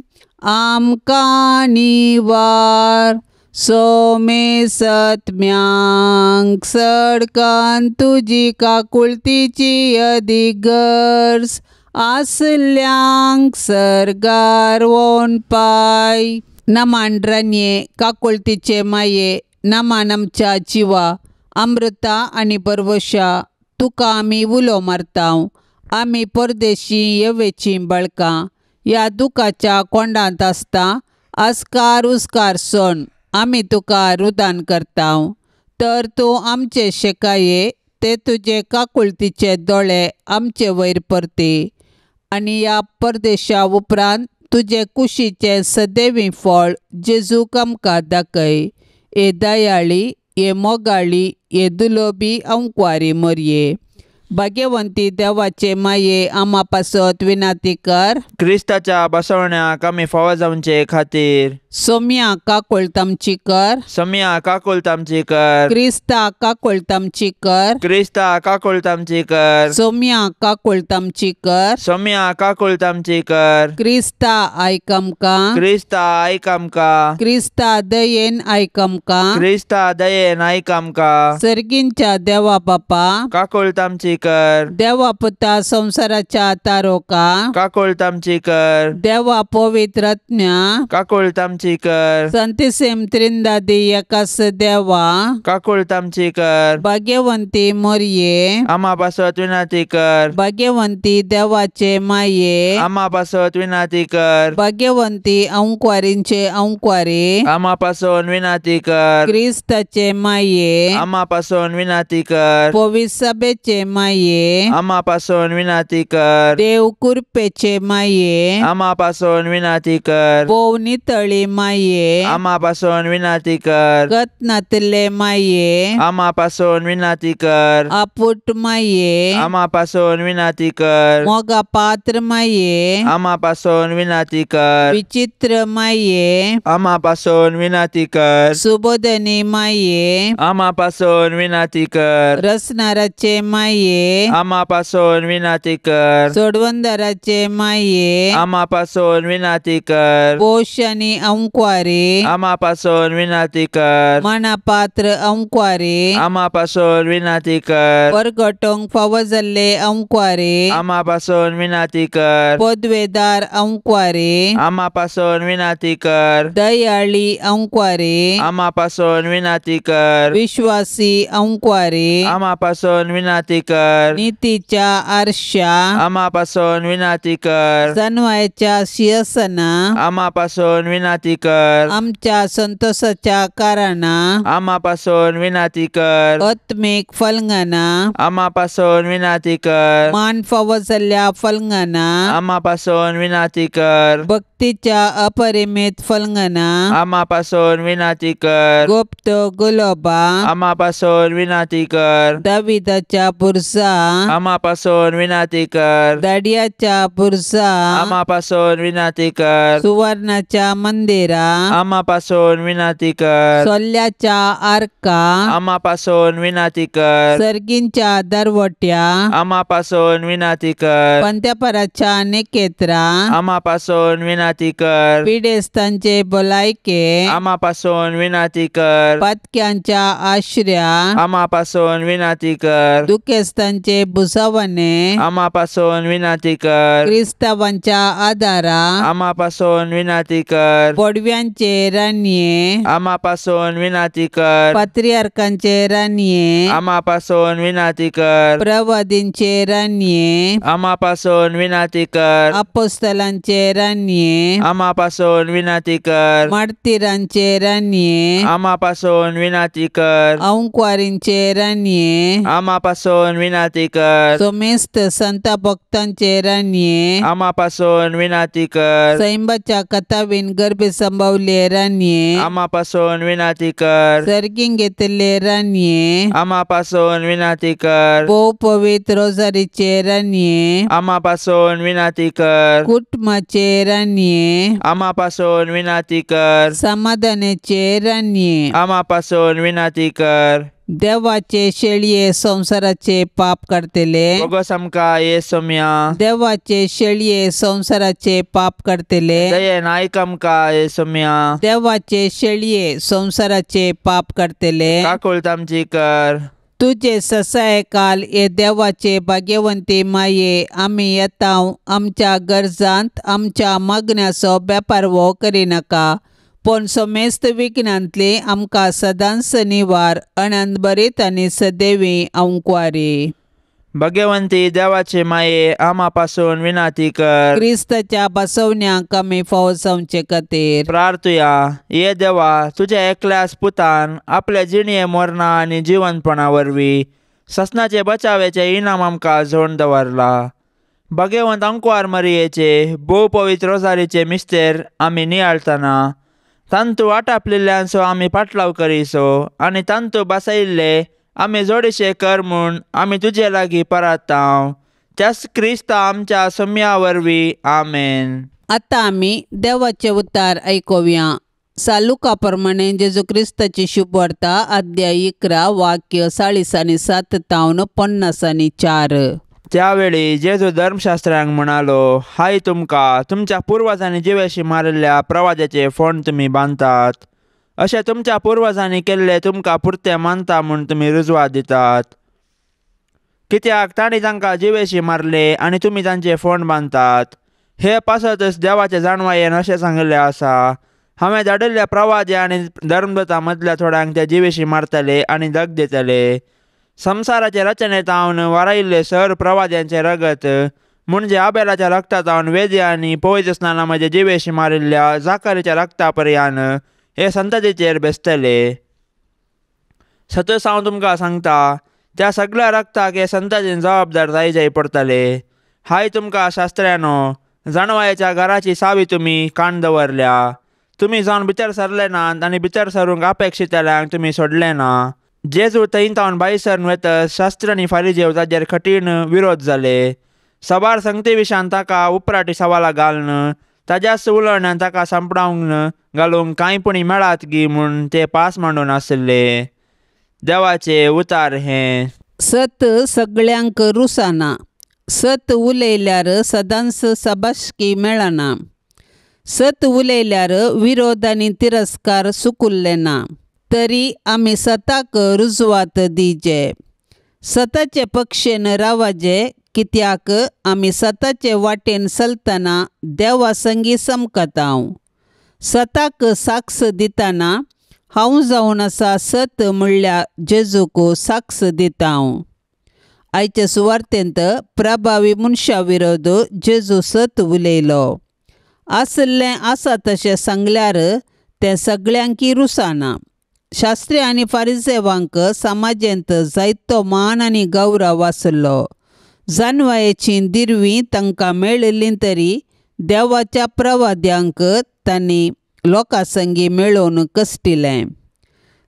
आमकां निवार. सोमे सत्म्यांक सडकान तुजी काकुळतीची अदीक गरज आसल्यांक सर्गार वोन पाय. नमान रानये, काकुळतीचे माये, नमान आमच्या जिवा, अमृता आनी बरवशा, तुका आमी उलो मारतांव. आमी परदेशी येवेचीं बाळकां, ह्या दुखाच्या कोंडांत आसता आस्कार उस्कार सोण आमी तुका रुदान करतांव. तर तूं आमचे शेकाये ते तुजे काकुळतीचे दोळे आमचे वयर परती आनी ह्या परदेशा उपरांत तुजे कुशीचें सदैवी फळ जेजूक आमकां दाखय. हे दयाळी, हे मोगाळी, हे दुलोबी अंकवारी मरये, भाग्यवंती देवाचे माये आमा पासत विनाती कर. क्रिस्ताच्या बसवण्याक आमी फावो जावचे खातीर सोम्या काकुळट आमची कर. सोम्या काकुळट आमची कर. क्रिस्ता काकुळट आमची कर. क्रिस्ता काकुळट आमची कर. सोम्या काकुळट आमची कर. सोम्या काकुळट आमची कर. क्रिस्ता आयक आमकां. क्रिस्ता आयक आमकां. क्रिस्ता दयेन आयक आमकां. क्रिस्ता दयेन आयक आमकां. सर्गींच्या देवा बापा काकुळट आमची कर. देवा पुता संवसाराच्या तारोका काकुळट आमची कर. देवा पवित्र आत्म्या काकुळट आमची कर. संतिसेम त्रिंदादी एकास देवा काकुळट आमची कर. भाग्यवंती मोरये आमा पासत विनाती कर. भाग्यवंती देवाचे माये आमा पासत विनाती कर. भाग्यवंती अंकवारींचे अंकवारी आमा पासून विनाती कर. क्रिस्ताचे माये आमा पासून विनाती कर. पवित्र सभेचे माये आमा पासून विनाती कर. देव कृपेचे माये आमा पासून विनाती कर. भोव नितळी माये आमा पासून विनाती कर. गत नातले माये आमा पासून विनाती कर. आपुट माये आमा पासून विनाती कर. मोगा पात्र माये आमा पासून विनाती कर. विचित्र माये आमा पासून विनाती कर. सुबोधनी माये आमा पासून विनाती कर. रसनाराचे माये आमा पासून विनाती कर. सोडवंदराचे माये आमा पासून विनाती कर. पोश आनी अंकवारी आमा पासून विनाती कर. मनापात्र अंकवारी आमा पासून विनाती कर. परगटोंक फावो जाल्ले अंकवारी आमा पासून विनाती कर. पदवेदार अंकवारी आमा पासून विनाती कर. दयाळी अंकवारी आमा पासून विनाती कर. विश्वासी अंकवारी आमा पासून विनाती कर. नितीच्या आरशा आमा पासून विनाती कर. सनवायच्या शिरसना आमा पासून विनाती कर. आमच्या संतोषाच्या कारणां आमा पासून विनाती कर. आत्मीक फलंगना आमा पासून विनाती कर. मान फावो जाल्ल्या फलंगना आमा पासून विनाती कर. भक्तीच्या अपरिमित फलंगना आमा पासून विनाती कर. गुप्त गुलोबा आमा पासून विनाती कर. दाविदाच्या बुरसा आमा पासून विनाती कर. दाडियाच्या बुरसा आमा पासून विनाती कर. सुवर्णाच्या मंदिरा आमा पासून विनाती कर. सोल्ल्याच्या आर्का आमा पासून विनाती कर. सर्गींच्या दरवट्या आमा पासून विनाती कर. पंत्यापराच्या निकेत्रा आमा पासून विनाती कर. पिडेस्तांचे भलायके आमा पासून विनाती कर. पातक्यांच्या आश्र्या आमा पासून विनाती कर. दुखेस्तांचे भुसावणे आमा पासून विनाती कर. क्रिस्तावांच्या आदारा आमा पासून विनाती कर. पडव्यांचे रानये आमा पासून विनाती कर. पात्रियार्कांचे रानये आमा पासून विनाती कर. प्रवादींचे रानये आमा पासून विनाती कर. अपोस्तलांचे रानये आमा पासून विनाती कर. मार्तीरांचे रानये आमा पासून विनाती कर. अंकवारींचे रानये आमा पासून विनाती कर. सोमेस्त संत भक्तांचे रानये आमा पासून विनाती कर. सैंबाच्या कथावीन गर्भे संभवले रानये आमा पासून विनाती कर. सर्गीं घेतिल्ले रानये आमा पासून विनाती कर. भोव पवित्र रोजारीचे रानये आमा पासून विनाती कर. कुटुंबाचे रानये आमा पासून विनाती कर. समाधानाचे रानये आमा पासून विनाती कर. देवाचे शेळये संवसाराचे पाप काडटले बोगस आमकां ये सोम्या. देवाचे शेळये संवसाराचे पाप काडटले दयेन आयक आमकां ये सोम्या. देवाचे शेळये संवसाराचे पाप काडटले काकुळट आमची कर. तुजे ससाय काल हे देवाचे भाग्यवंती माये आमी येता आमच्या गरजांत आमच्या मागण्याचो बेपारवो करिनाका पूण समेस्त विघ्नांतली आमकां सदांच निवार अनंतभरीत आनी सदैवी अंकवारी. भगवंती देवाचे माये आमा पासून विनाती कर. क्रिस्ताच्या बसवण्याक आमी फावो जावचे खातीर प्रार्थुया. ये देवा, तुज्या एकल्याच पुतान आपल्या जिणये मरणा आनी जिवनपणा वरवीं ससनाचे बचावेचे इनाम आमकां जोडून दवरला. भगवंत अंकवार मरियेचे भोव पवित्र रोजारीचे मिस्तेर आमी नियाळतना तांतू आटापलेल्यांचो आमी पाटलाव करीसो आनी तांतू बसयिल्ले आमी जोडीशे कर म्हूण आमी तुजे लागीं परतांव त्याच क्रिस्ता आमच्या सम्या वरवीं आमेन. आतां आमी देवाचे उतार आयकुया. सालुका प्रमाणे जेजू क्रिस्ताची शुभवार्ता अध्याय 11 वाक्य 47 तावन 54. त्यावेळी जेजू धर्मशास्त्र्यांक म्हणालो, हाय तुमकां, तुमच्या पुर्वजांनी जिवेशी मारिल्ल्या प्रवाजाचे फोंड तुमी बांदतात, अशें तुमच्या पुर्वजांनी केल्ले तुमकां पुरते मानता म्हूण तुमी रुजवात दितात. कित्याक तांणी तांकां जिवेशी मारले आनी तुमी तांचे फोंड बांदतात. हे पासतच देवाचे जाणवायेन अशें सांगिल्लें आसा, हांवें धाडिल्ल्या प्रवाजे आनी धर्मदूतां मदल्या थोड्यांक ते जिवेशी मारतले आनी दग दितले. संवसाराचे रचनेंत हांव वारायिल्ले सर प्रवाद्यांचे रगत म्हणजे आबेलाच्या रगतात हांव वेदी आनी पवित्र स्नाना म्हजे जिवेशी मारिल्ल्या जाकारीच्या रगता पर्यान हे संततीचेर बेसतले. सतच हांव तुमकां सांगता, त्या सगळ्या रगताक हे संततीन जबाबदार जाय पडटले. हाय तुमकां शास्त्र्यानो, जाणवायेच्या घराची सावी तुमी काण दवरल्या. तुमी जावन भितर सरले नात आनी भितर सरूंक अपेक्षितल्यांक तुमी सोडले ना. जेजू थंय भायर सरन वेतच शास्त्र आनी फारिजेव ताजेर कठीण विरोध जाले. सबार संगती विशान ताका उपराटी सवालां घालून ताज्याच उलोवण्यान ताका सांपडावंक घालूंक कांय पुणी मेळात गी म्हूण ते पास मांडून आशिल्ले. देवाचे उतार हें. सत सगळ्यांक रुसाना, सत उलयल्यार सदांच सबाशकी मेळना, सत उलयल्यार विरोध आनी तिरस्कार सुकुल्ले ना, तरी आमी सताक रुजवात दिजे. सताचे पक्षेन रावाजे, कित्याक आमी सताचे वाटेन चलतना देवा संगी समकतांव. सताक साक्ष दितना हांव जावन आसा सत म्हणल्यार जेजूक साक्ष दितांव. आयचे सुवार्तेंत प्रभावी मनशा विरोध जेजू सत उलयलो. आशिल्लें आसा तशें सांगल्यार तें सगळ्यांकी रुसाना. शास्त्री आनी फारिजेवांक समाजेंत जायतो मान आनी गौरव आसलो. जानवायेची दिरवी तांकां मेळिल्ली तरी देवाच्या प्रवाद्यांक तांणी लोकां संगी मेळोवन कश्टिलें.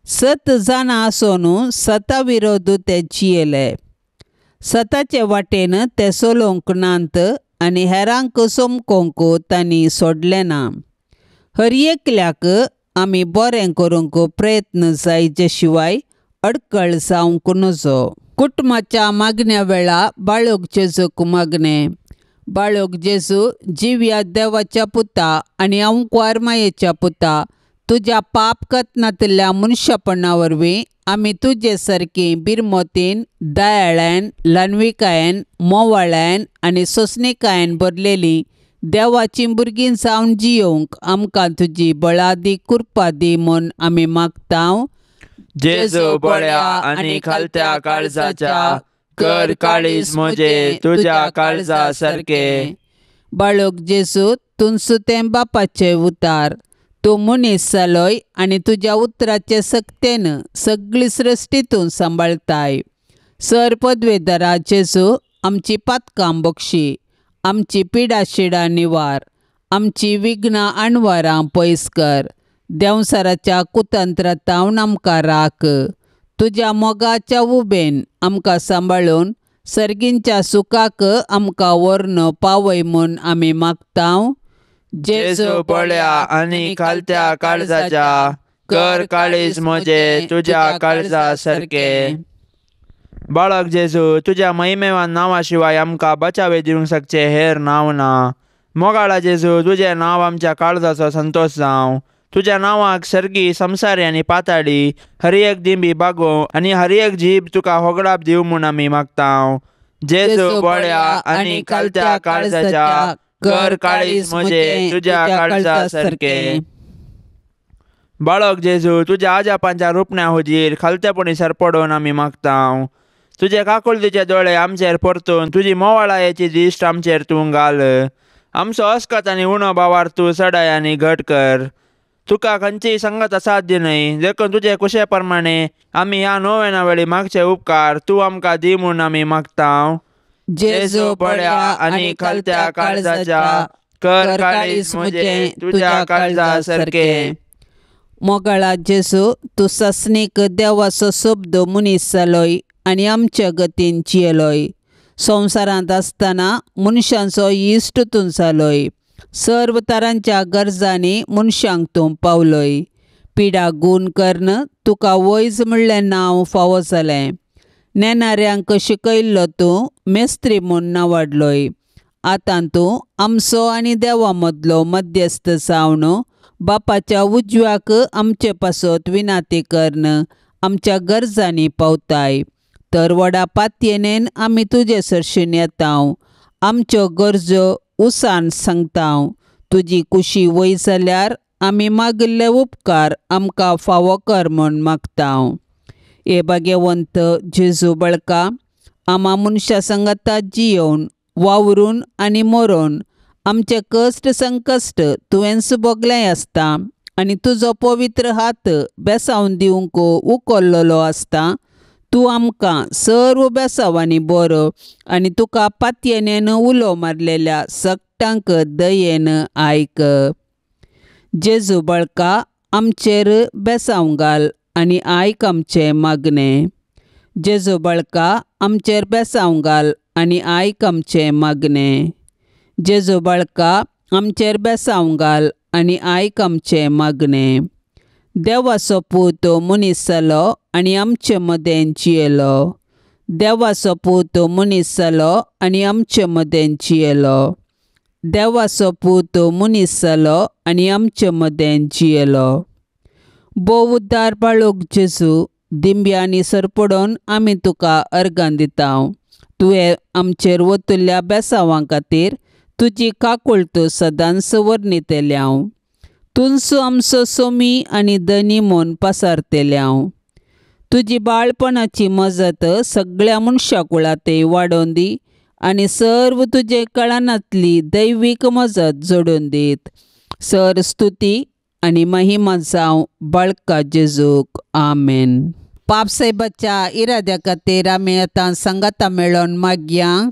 सत जाणां आसून सता विरोध ते जियेले. सताचे वाटेन ते चलोवंक नात आनी हेरांक चमकोवंक तांणी सोडलें ना. हर एकल्याक आमी बरें करूंक प्रयत्न जायचे शिवाय अडकळ जावंक नजो. कुटुंबाच्या मागण्या वेळा बाळक जेजूक मागणें. बाळक जेजू, जिव्या देवाच्या पुता आनी अंकवार मायेच्या पुता, तुज्या पाप कथनांतल्या मनशापणा वरवीं आमी तुजे सारकी बिरमोतीन, दयाळान, ल्हानविकायेन, मोवाळ्यान आनी सोंसणीकायेन भरलेली देवाचीं भुरगीं जावन जियोवंक आमकां तुजी बळादी कृपा दी म्हूण आमी मागतांव. जेजू बळ्या आनी खालत्या काळजाच्या, कर काळीज म्हजें तुज्या काळजा सारकें. बाळक जेजू, तुमचो तें बापाचें उतार, तूं मनीस जालोय आनी तुज्या उतराचे सक्तेन सगळी सृश्टी तूं सांबाळताय. सर पदवेदारा जेजू, आमची पातकां बक्षी, आमची पिडा निवार, आमची विघ्नां आणवारां पयस कर, देंवसाराच्या कुतंत्रांतावन आमकां राख. तुज्या मोगाच्या उबेन आमकां सांबाळून सर्गींच्या सुखाक आमकां व्हरून पावय म्हूण आमी मागतांव. जेजू बळ्या आनी खालत्या काळजाच्या, कर काळीज म्हजें तुज्या काळजा सारकें. बाळक जेजू, तुज्या महिमेवान नांवा शिवाय आमकां बचावे दिवंक शकचे हेर नांव ना. मोगाळा जेजू, तुजें नांव आमच्या काळजाचो संतोश जावं. तुज्या नांवाक सर्गी, संवसारी आनी पाताळी हर एक दिंबी बागोवं आनी हर एक जीब तुका होगडाप दिवं म्हूण आमी मागतांव. जेजू बळ्या आनी खालत्या काळजाच्या, कर काळीज म्हजें तुज्या काळजा सारकें. बाळक जेजू, तुज्या आजापांच्या रुपण्या हुजीर खालतेपणी सरपडून आमी मागतांव. तुजे काकुळतीचे दोळे आमचेर परतून तुजी मोवाळायेची दिश्ट आमचेर तूं घाल. आमचो अस्कत आनी उणो भावार तूं सडाय आनी घट कर. तुका खंयचीय संगत असाध्य न्हय, देखून तुजे कुशे प्रमाणे आमी ह्या नोवेना वेळी मागचे उपकार तूं आमकां दी म्हूण आमी मागतांव. जेजू बळ्या आनी खालत्या काळजाच्या, कर काळीज म्हजें तुज्या काळजा सारकें. मोगाळा जेजू, तूं सासणीक देवाचो शब्द मनीस जालोय आनी आमच्या गतीन जियेलोय. संवसारांत आसतना मनशांचो इश्ट तूं जालोय. सर्व तरांच्या गरजांनी मनशांक तूं पावलोय. पिडा गूण करून तुका वैज म्हणलें नांव फावो जालें. नेणाऱ्यांक शिकयल्लो तूं मेस्त्री म्हूण नावाडलोय. आतां तूं आमचो आनी देवा मदलो मध्यस्थ जावन बापाच्या उजव्याक आमचे पासत विनाती करून आमच्या गरजांनी पावताय. तर व्हडा पातयेनेन आमी तुजे सरशीन येता, आमच्यो गरजो उसान सांगता. तुजी कुशी वय जाल्यार आमी मागिल्ले उपकार आमकां फावो कर म्हूण मागता. हे भाग्यवंत जेजू बळका, आमा मनशां सांगाता जियोवन वावरून आनी मरोन आमचे कश्ट संकश्ट तुवेंच भोगलें आसता आनी तुजो पवित्र हात बेसावन दिवंक उखल्लेलो आसता. तूं आमकां सर्व बेसावांनी बरो आनी तुका पातयेनेन उलो मारलेल्या सगटांक दयेन आयक. जेजू बळका, आमचेर बेसांव घाल आनी आयक आमचें मागणें. जेजू बळका, आमचेर बेसांव घाल आनी आयक आमचें मागणें. जेजू बळका, आमचेर बेसांव घाल आनी आयक आमचें मागणें. देवाचो पूत मनीस जालो आनी आमचे मदें जियेलो. देवाचो पूत मनीस जालो आनी आमचे मदें जियेलो. देवाचो पूत मनीस जालो आनी आमचे मदें जियेलो. भोव उद्दार बाळूक जेजू, दिंब्यांनी सरपडोन आमी तुका अर्गां दिता. तुवें आमचेर वतल्या बेसांवां खातीर तुजी काकुळट सदांच वर्णितल्या. तुंचो आमचो सोमी आनी धनी म्हूण पसारतल्या. तुजी बाळपणाची मजत सगळ्या मनशा कुळांतय वाडोवन दी आनी सर्व तुजे कळानांतली दैवीक मजत जोडून दीत. सर स्तुती आनी महिमा जावं बाळका जेजूक. आमेन. पापसाहेबाच्या इराद्या खातीर आमी आतां सांगाता मेळोवन मागया.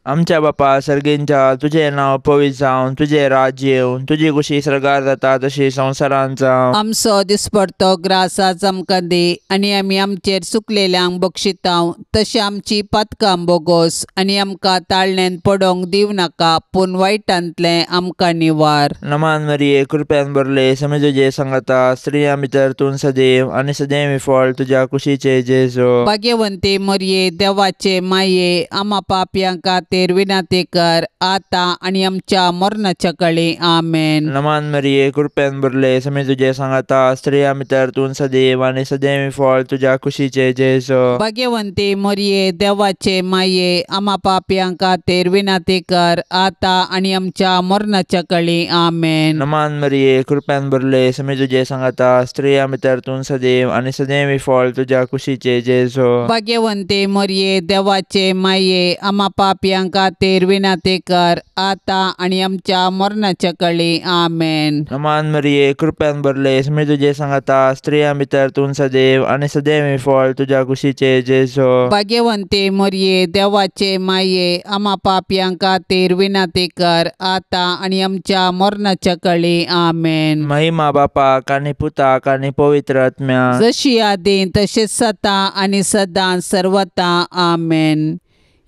आमच्या बापा सर्गींच्या, तुजें नांव पवित्र जावं, तुजें राज्य येवं, तुजी कुशी सर्गार जाता तशी संवसारांत जावं. आमचो दिसपडतो ग्रास आज आमकां दी आनी आमी आमचेर चुकलेल्यांक बक्षितांव तशें आमची पातकां बोगोस आनी आमकां ताळण्यान पडोवंक दिवं नाका, पूण वायटांतलें आमकां निवार. नमान मरिये, कृपेन भरले, समी तुजे सांगाता, स्त्रियां भितर तूं सदैव आनी सदैव फळ तुज्या कुशीचे जेजू. भाग्यवंती मरिये, देवाचे माये, आमा पापयां खातीर विनंती कर आतां आनी आमच्या मरणाच्या कळी. आमेन. नमान मरिये, कृपेन भरले, समी तुजे सांगाता, स्त्रियां भितर तूं सदैव आनी सदैव फळ तुज्या कुशीचे जेजू. भाग्यवंती मरिये, देवाचे माये, आमा पापयां खातीर विनंती कर आतां आनी आमच्या मरणाच्या कळी. आमेन. नमान मरिये, कृपेन भरले, समी तुजे सांगाता, स्त्रियां भितर तूं सदैव आनी सदैव फळ तुज्या कुशीचे जेजू. भाग्यवंती मरिये, देवाचे माये, आमा पापयां खातीर विनंती कर आतां आनी आमच्या मरणाच्या कळी. आमेन. नमान मरिये, कृपेन भरले, समी तुजे सांगाता, स्त्रियां भितर तूं सदैव आनी सदैव फळ तुज्या कुशीचे जेजू. भाग्यवंती मरिये, देवाचे माये, आमा पापयां खातीर विनंती कर आतां आनी आमच्या मरणाच्या कळी. आमेन. महिमा बापाक आनी पुताक आनी पवित्र आत्म्याक, जशी आदीं तशेंच आतां आनी सदां सर्वता. आमेन.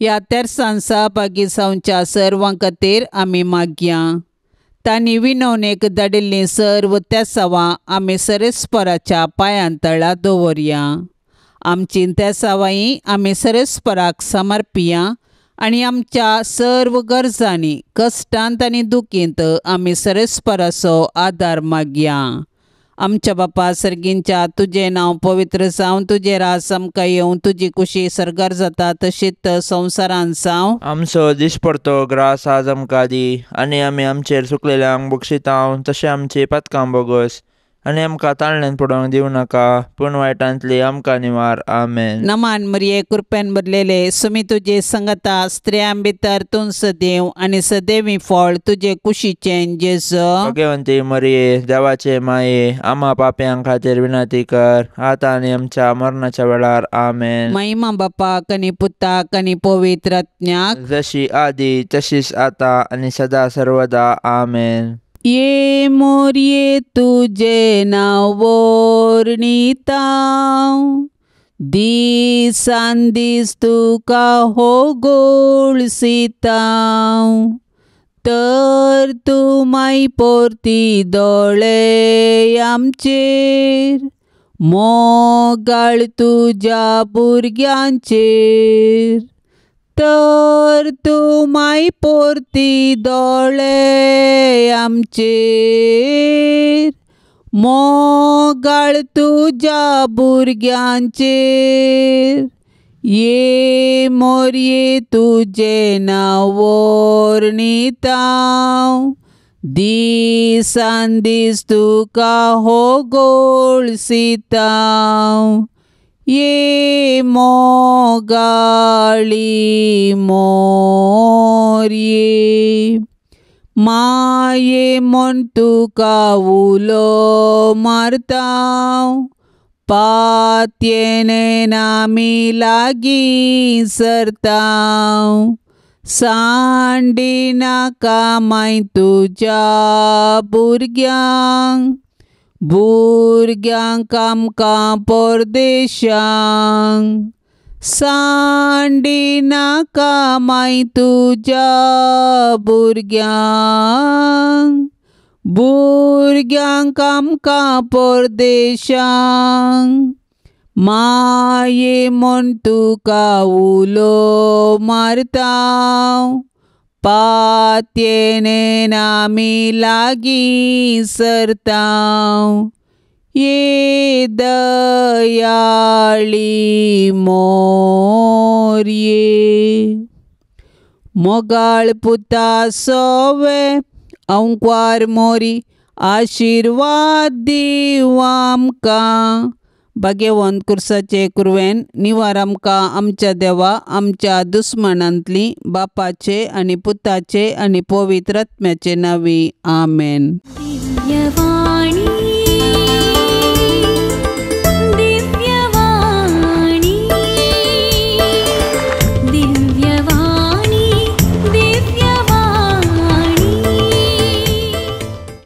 ह्या तेरसान सहभागी जावच्या सर्वां खातीर आमी मागया. तांणी विनवणेक धाडिल्लीं सर्व तेसावां आमी सरेस्पराच्या पांयां तळा दवरया. आमची तेसावांय आमी सरेस्पराक समर्पिया आनी आमच्या सर्व गरजांनी, कश्टांत आनी दुखींत आमी सरेस्पराचो आदार मागया. आमच्या बापा सर्गींच्या, तुजें नांव पवित्र जावं, तुजें राज आमकां येवं, तुजी कुशी सर्गार जाता तशीच संवसारांत जावं. आमचो दिसपडतो ग्रास आज आमकां दी आनी आमी आमचेर चुकलेल्यांक बक्षितांव तशें आमची पातकां बोगस आनी आमकां ताळण्यान पडोवंक दिवं नाका, पूण वायटांतली आमकां निवार. आमेन. नमान मरिये, कृपेन भरलेले, सुमी तुजे संगता, स्त्रियां भितर तूं सदैव आनी सदैवी फळ तुजे कुशीचें जेजू. भाग्यवंती मरिये, देवाचे माये, आमा पापयां खातीर विनंती कर आतां आनी आमच्या मरणाच्या वेळार. आमेन. महिमा बापाक आनी पुताक आनी पवित्र आत्म्याक, जशी आदी तशीच आतां आनी सदा सर्वदा. आमेन. ये मोरये तुजें नांव वर्णिता, दिसान दीस तुका हो गोळसिता. तर तूं माय परती दोळे आमचेर, मोगाळ तुज्या भुरग्यांचेर. तर तूं माय परती दोळे आमचेर, मोगाळ तुज्या भुरग्यांचेर. ये मोरये तुजें नांव वर्णिता, दिसान दीस तुका हो गोळसिता. ये मोगाळी मोरये, माये म्हण तुका उलो मारता, पातयेन आमी लागीं सरता. सांडी नाका माय तुज्या भुरग्यांक, भुरग्यांक आमकां परदेशांक. सांडी नाका माय तुज्या भुरग्यांक, भुरग्यांक आमकां परदेशांक. माये म्हण तुका उलो मारता, पातयेन आमी लागीं सरता. ये दयाळी मोरये, मोगाळ पुता सोवे अंकवार मोरी, आशिर्वाद दीव आमकां. भाग्यवंत कुर्साचे कुरवेन निवार आमकां आमच्या देवा, आमच्या दुस्मनांतली, बापाचे आनी पुताचे आनी पवित्र आत्म्याचे नांवी. आमेन. दिव्यवाणी.